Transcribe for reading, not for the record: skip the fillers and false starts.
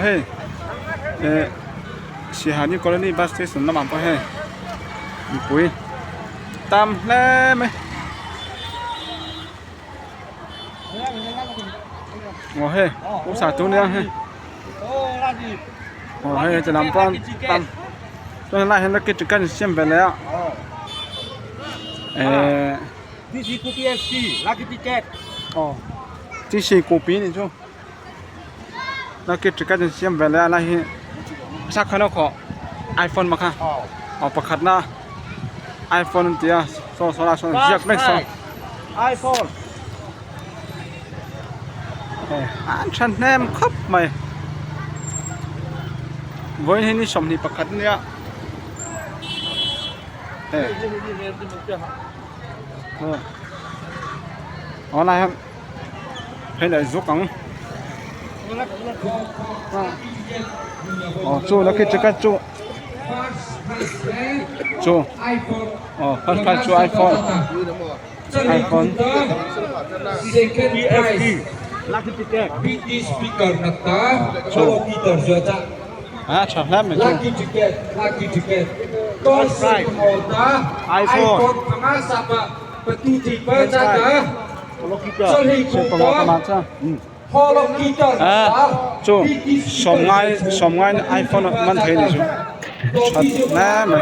hei eh Siaha new colony bus station lamah pawh hei mipui tam hle mai aw hei pawisa tur nia hei aw hei heti lam pawh tam chuan helaiah hian lucky ticket an siam ve leh a ehh aw tc kupi nih chu lucky ticket an siam ve leh a helai hi sakhan a khawh iphone makha aw pakhatna iphone an ti a saw saw lai sawn ziak vek saw iphone an thahnem khawp mai vawiin hi ni 21 a nia hei aw lai hian hei leh zuk ang aw chu lucky ticket chu chu aw first prize chu iphone iphone chu a tha hle mai chu iphone chu sawmngai sawmngai iphone a man thei a ni chu that hle mai.